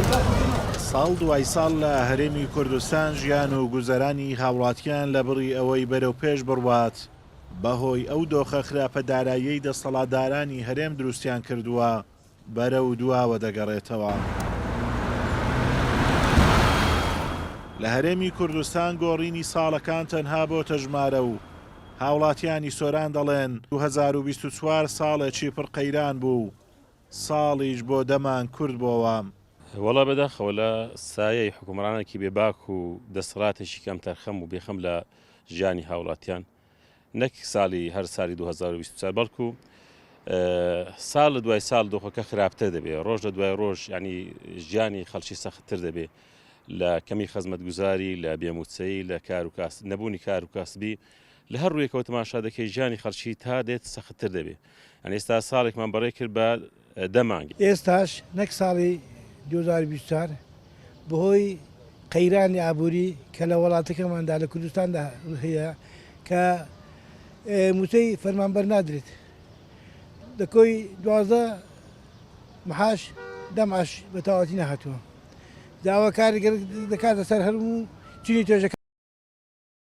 ساڵ دوای ساڵ لە هەرێمی کوردستان ژیان و گوزەرانی هاوڵاتیان لە بڕی ئەوەی بەرەو پێش بڕوات بەهۆی ئەو دۆخە خراپە داراییەی دەسەڵاتدارانی هەرێم دروستیان کردووە بەرەو دواوە دەگەڕێتەوە. لە هەرێمی کوردستان گۆڕینی ساڵەکان تەنها بۆتە ژمارە و هاوڵاتیانی سۆران دەڵێن 2024 ساڵێکی پڕ قەیران بوو و ساڵیش بۆ دە مانگ کورت بۆوە. وەڵا بەداخەوە لە سایەی حوکمڕانێکی بێ باک و دەسەڵاتێکی کەمتەرخەم و بێخەم لە ژیانی هاوڵاتیان نەک ساڵی هەر سالی 2024 بەڵکو ساڵ لە دوای ساڵ دۆخەکە خراپتر دەبێ ڕۆژ لە دوای ڕۆژ ینی ژیانی خەڵکی سەختتر دەبێ لە کەمی خزمەتگوزاری لە بێموچەی لە کار و کاس نەبوونی کار و کاسبی لە هەر ڕوویەکەوە تەماشا دەکەی ژیانی خەڵکی تا دێت سەختتر دەبێ یانی ئێستا ساڵێکمان بەڕێ کرد بە دە مانگ. ئێستاش نەک ساڵی 2024 بەهۆی قەیرانی ئابووری کە لە وەڵاتەکەماندا لە کوردستاندا هەیە کە مووچەی فەرمانبەر نادرێت لە کۆی 12 محاش دە معاش بە تەواوەتی نەهاتووە داوا کاریگەر دەکاتە سەر هەرموو چینی توێژەکان.